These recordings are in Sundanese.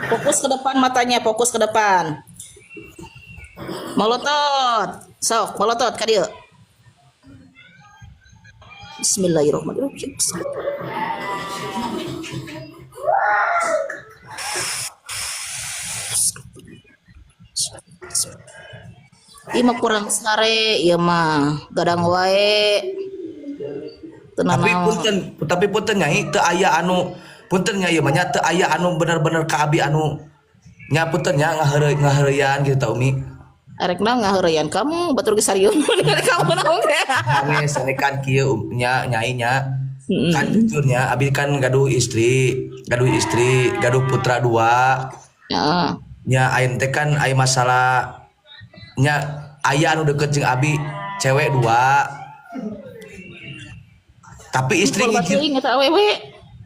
Fokus ke depan matanya, fokus ke depan. Molotot. Sok, molotot ka dieu. Bismillahirrahmanirrahim. Ieu mah kurang sare, ieu mah gadang wae. Teu Tapi nanaon. punten, tapi punten Nyai, teu aya anu punten nya ieu mah nya teu aya anu bener-bener ka abi anu nya punten nya ngaheureuyan gitu ta Umi. Arek naon ngaheureuyan kamu, batur ge sarieun kamu naon ge. Ame sanekan kieu nya Nyai nya. Kan jujurnya abi kan gaduh istri, gaduh putra dua. Heeh. Nya ayeuna teh kan aya masalah nya aya anu deket jeung abi cewek dua. Tapi istri Kumpul ngizin teuing eta awewe.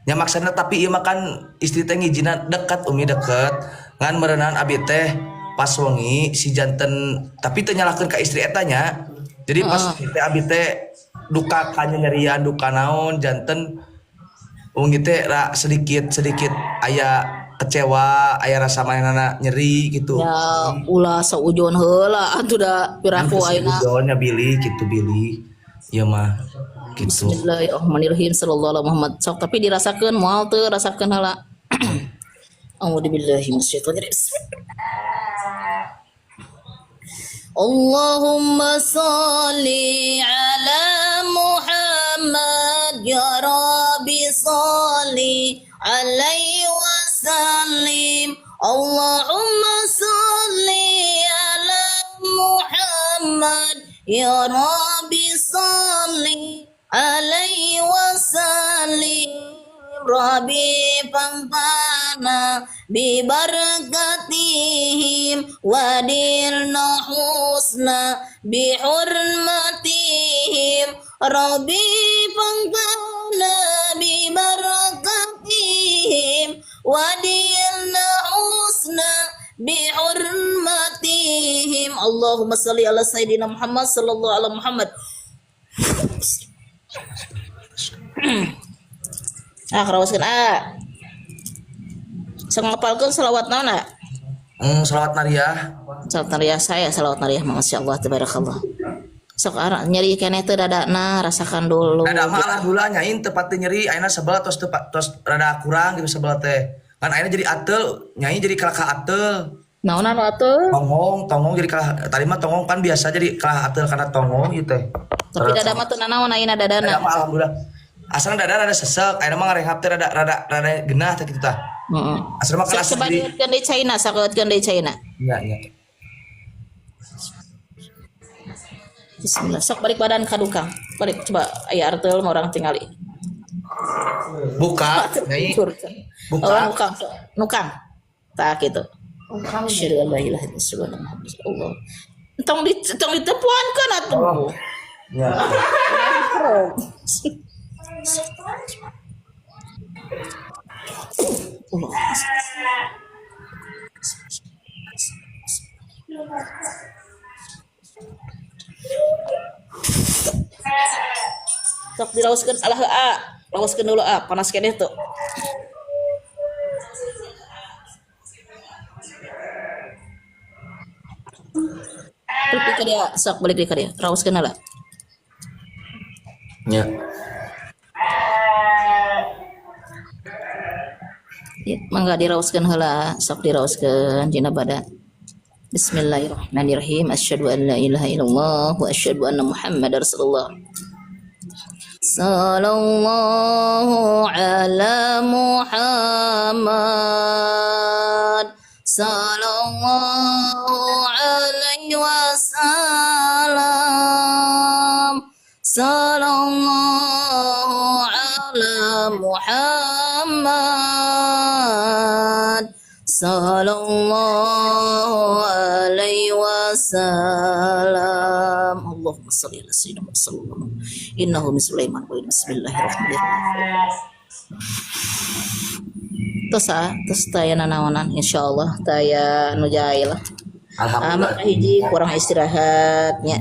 Nya maksudna tapi ieu mah kan istri teh ngijinan dekat Umi deket. Ngan meureunan abi teh pas wengi si janten tapi teu nyalahkeun ka istri eta nya. Jadi pas teh abi teh duka kanyerian duka naon janten wengi teh ra sedikit sedikit aya kecewa aya rasa manehna nyeri gitu. Ya ulah saujon heula atuh da piraku ayeuna. Nya bilih gitu bilih. Ieu mah gitu. Bismillahirrahmanirrahim sallallahu alaihi Muhammad. Sok tapi dirasakeun moal teu rasakeun heula. A'udzubillahi minasyaitonir rajim. Allahumma salli ala Muhammad ya Rabbi salli alaihi wasallim. Allahumma salli ala Muhammad ya Rabbi salli alaihi wasallim. Rabbi pangpana bibarakatihim wadirna husna bihurmatihim. Rabbi pangpana bibarakatihim wadirna husna bihurmatihim. Allahumma salli ala Sayyidina Muhammad sallallahu alaihi Muhammad. Ah, karawaskeun ah. Sok ngapalkeun selawat naon ah? Salawat nariyah. Salawat nariyah saya salawat nariyah masyaallah tabarakallah. Sok ara nyeri keneh teu dadana rasakan dulu. Dada mah alhamdulillah nyain teu pati nyeri ayeuna sebelah tos teu tos rada kurang gitu sebelah teh. Kan ayeuna jadi atel, nyai jadi kalah ka atel. Naon anu atuh? Tonggong, tonggong jadi kalah tadi mah tonggong kan biasa jadi kalah atel karena tonggong gitu teh. Tapi dada mah teu nanaon ayeuna dadana. Dada mah alhamdulillah. Asalna dada rada sesek, ayeuna mah ngarehab teh rada rada rada genah teh kitu tah. Heeh. Asalna mah Sok kelas coba jadi dieukeun deui caina, sakeutkeun deui caina. Nya nya. Bismillah. Sok balik badan ka dukang. Balik coba aya arteul mah urang tingali. Buka, nyai. Buka. Oh, nukang, sok. Nukang. Tah kitu. Asyhadu an la ilaha illallah wa anna Rasulullah. Tong di tong ditepuankeun atuh. Oh. Ya. Allah. Sok diraoskeun alah a. Raoskeun dulu a, panas keneh tuh. Balik ka dia, sok balik ka dia. Raoskeun heula. Nya. Ya, mangga diraoskeun heula, sok diraoskeun dina badan. Bismillahirrahmanirrahim. Asyhadu an la ilaha illallah wa asyhadu anna Muhammadar Rasulullah. Sallallahu ala Muhammad. Sallallahu alaihi wasallam. Sallallahu ala Muhammad. Sallallahu alaihi wasallam. Allahumma salli ala sayyidina Muhammad sallallahu alaihi wasallam. Innahu min Sulaiman wa inna bismillahirrahmanirrahim. Tos ah, tos taya nanaonan insyaallah taya nu jail. Alhamdulillah. Ah, hiji kurang istirahatnya.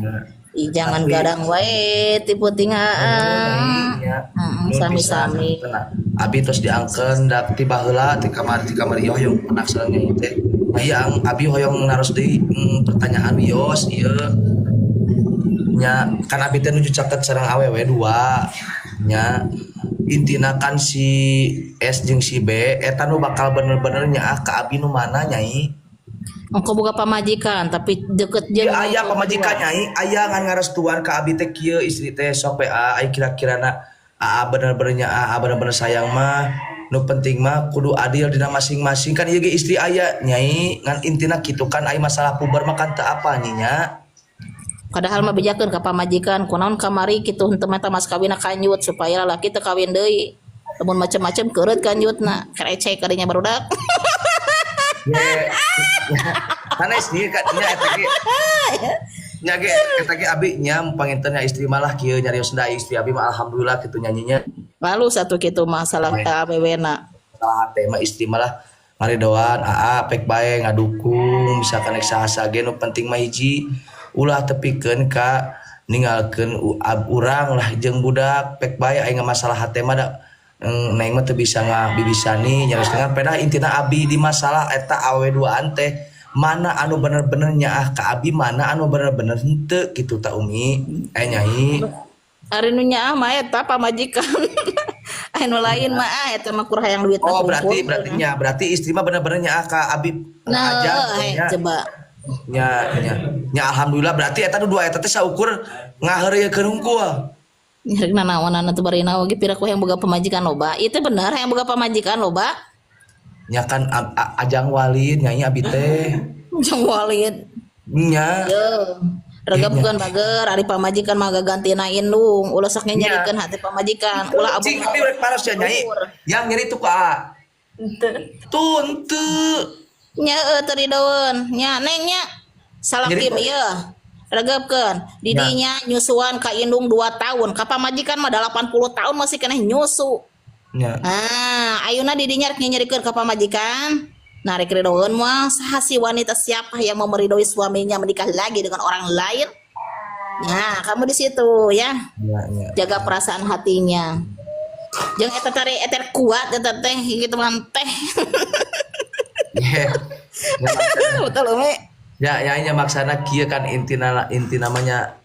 Ih, jangan Tapi gadang wae ti peuting ah. Ya, nya. Heeh, Nuhun pisan sami-sami. sampuna. Abi tos diangkeun da ti baheula ti kamari hoyong anak sareng nyai teh. Hayang abi hoyong naros deui pertanyaan wios ieu. Nya kan abi teh nuju caket sareng awewe dua. Nya intina kan si S jeung si B eta nu bakal bener-bener nyaah ka abi nu mana, Nyai? Engko boga pamajikan tapi deket jeung Ieu aya pamajikan, Nyai, aya ngan ngarestuan ka abi teh kieu istri teh sok we ai kira-kirana aa bener-bener nyaah, aa bener-bener sayang mah nu penting mah kudu adil dina masing-masing kan ieu ge istri aya, Nyai, ngan intina kitu kan ai masalah puber mah kan teu apa nya. Padahal mah bejakeun ka pamajikan kunaon kamari kitu henteu mah mas kawinna kanjut supaya lalaki teu kawin deui. Lamun macem-macem keureut kanjutna, krecek kadinya barudak. Ye, sanes nih kan nya eta ge nya ge eta ge abi nya panginten nya istri malah kieu nyarios da istri abi mah alhamdulillah kitu nyanyinya. Lalu satu kitu masalah awewena. Salah hate mah istri malah ngaridoan aa pek bae ngadukung misalkan rek saha ge nu penting mah hiji ulah tepikeun ka ninggalkeun urang lah jeung budak pek bae aing masalah hate mah da neng mah teu bisa ngabibisani nyarios dengan pedah intina abi di masalah eta awe duaan teh mana anu bener-bener nyaah ka abi mana anu bener-bener henteu kitu ta Umi Nyai. Ari nu nyaah mah eta pamajikan. Anu lain mah ah eta mah kur hayang duitna. Oh, berarti berarti nya berarti istri mah bener-bener nyaah ka abi. Nah, aja nya. Coba. Nya nya nya alhamdulillah berarti eta nu dua eta teh saukur ngaheureuyekeun hungkul. Rek nanaonan atuh barina oge piraku hayang boga pamajikan loba. Ieu teh bener hayang boga pamajikan loba. Nya kan ajang walid, Nyai, abi teh. Ajang walid. Nya. Yo. Regepkeun bager ari pamajikan mah gagantina indung, ulah sok nyerikeun hati pamajikan, ulah Cing abi rek paros ya, Nyai. Yang nyeri tuh ka A. Tuh henteu. Nya eueuh teu ridoeun. Nya neng nya. Salakim ieu. Regepkeun. Didinya nyusuan ka indung 2 tahun, ka pamajikan mah 80 tahun masih keneh nyusu. Nya. Ah, ayeuna didinya rek nyerikeun ka pamajikan. Nah, rek ridoeun mah saha si wanita siapa yang mau meridoi suaminya menikah lagi dengan orang lain? Nah, kamu di situ ya. Ya, ya. Jaga perasaan hatinya. Jeung eta teh eta kuat eta teh kitu mah teh. Yeah. Betul, Umi. Ya, ya nya maksana kieu kan intina inti namanya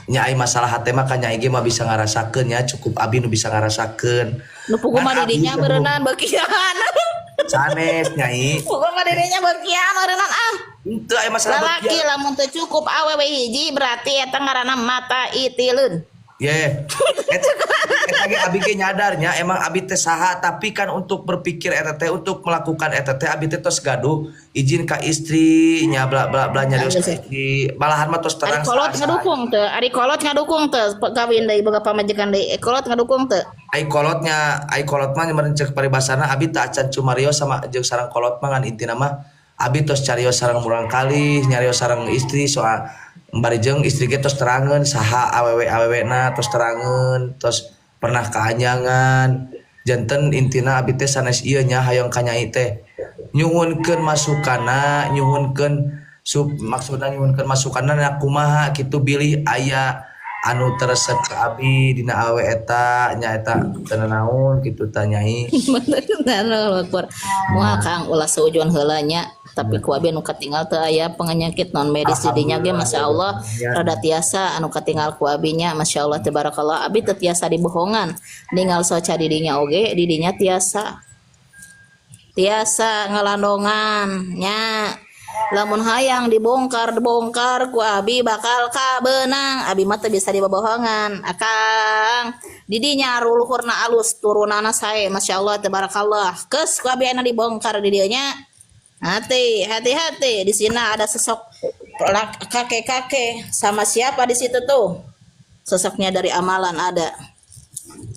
nya ai masalah hate mah kan nyai ge mah bisa ngarasakeun nya cukup abi nu bisa ngarasakeun. Nu puguh mah didinya beureunan beukian. Sanes, Nyai. Puguh mah didinya beukian beureunan ah. Henteu aya masalah. Lalaki lamun teu cukup awewe hiji berarti eta ngaranna mata itileun. Ye. Eta ge abi ge nyadarnya emang abi teh saha tapi kan untuk berpikir eta teh untuk melakukan eta teh abi teh tos gaduh izin ka istri nya bla bla bla nyarios ka istri malahan mah tos terang. Ari kolot ngadukung teu? Ari kolot ngadukung teu kawin deui boga pamajikan deui? Kolot ngadukung teu? Ai kolotnya ai kolot mah meureun ceuk paribasana abi teh acan cumarios sama jeung sareng kolot mah ngan intina mah abi tos carios sareng murang kali nyarios sareng istri soal bari jeung istri ge tos terangeun saha awewe awewena tos terangeun tos pernah kaanyangan janten intina abi teh sanes ieu nya hayang ka Nyai teh nyuhunkeun masukanna nyuhunkeun sub maksudna nyuhunkeun masukanna na kumaha kitu bilih aya anu teresep ka abi dina awe eta nya eta teu naon kitu tah, Nyai. Allahu Akbar. Moal Kang, ulah seujuan heula nya tapi ku abi anu katinggal teu aya penyakit non medis didinya ge Masya Allah rada tiasa anu katinggal ku abi nya Masya Allah tabarakallah abi teu tiasa dibohongan ninggal soca didinya oge didinya tiasa tiasa ngalandongan nya lamun hayang dibongkar dibongkar ku abi bakal kabeunang abi mah teu bisa dibohongan akang didinya ruluhurna alus turunana sae Masya Allah tabarakallah kes ku abi aya dibongkar di dieu nya. Hati, hati-hati. Di sini ada sosok kakek-kakek sama siapa di situ tuh? Sosoknya dari amalan ada.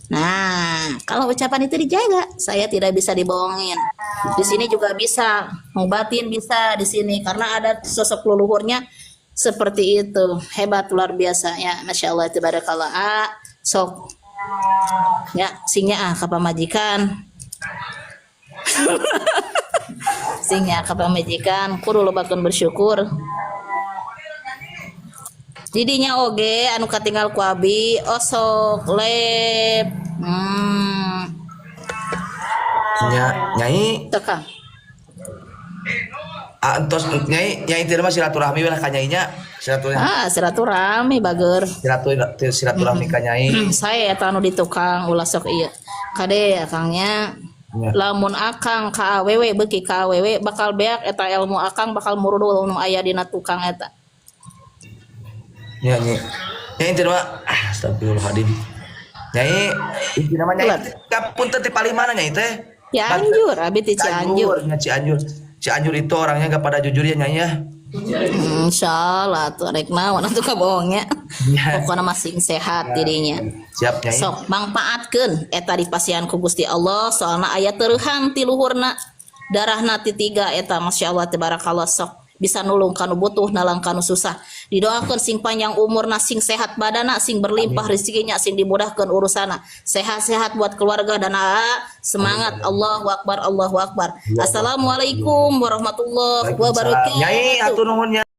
Nah, kalau ucapan itu dijaga, saya tidak bisa dibohongin. Di sini juga bisa, ngobatin bisa di sini karena ada sosok leluhurnya seperti itu. Hebat luar biasa ya. Masya Allah, tabarakallah. Ah, sok. Ya, singnya ah ka pamajikan. Singnya ka pamajikan, kudu lobakeun bersyukur. Didinya oge anu katinggal ku abi osok lep. Nya, Nyai. Teka. Ah, entos Nyai, Nyai teh mah silaturahmi we lah ka Nyai nya. Silaturahmi. Ah, silaturahmi bager. Silaturahmi ka Nyai. Saya eta anu di tukang ulah sok ieu. Kade akangnya. Ya. Lamun akang ka awewe beuki ka awewe bakal beak eta ilmu akang, bakal murudul nu aya dina tukang eta. Nya, Nyai. Nyai, intina mah, ah, astagfirullahaladzim. Nyai, intina mah Nyai Ulah. Punten, ti palih mana Nyai teh? Cianjur, abi ti Cianjur. Cianjur, Cianjur. Cianjur itu orangnya gak pada jujur ya, Nyai, ya. Insyaallah tuh rek naon atuh kabohongnya. Ya. Pokokna mah sing sehat dirinya. Siap, Nyai. Sok mangpaatkeun eta dipasihan ku Gusti Allah, soalna aya tereuhang ti luhurna darahna ti tiga eta. Masya Allah, tabarakallah. Sok bisa nulung kanu butuh, nalang kanu susah. Didoakeun sing panjang umurna, sing sehat badana, sing berlimpah rezekinya, sing dimudahkeun urusana, sehat-sehat buat keluarga dan semangat. Allahu akbar, Allahu akbar. Assalamualaikum warahmatullahi Waalaikumsalam. wabarakatuh. Nyai, hatur nuhun, Nyai.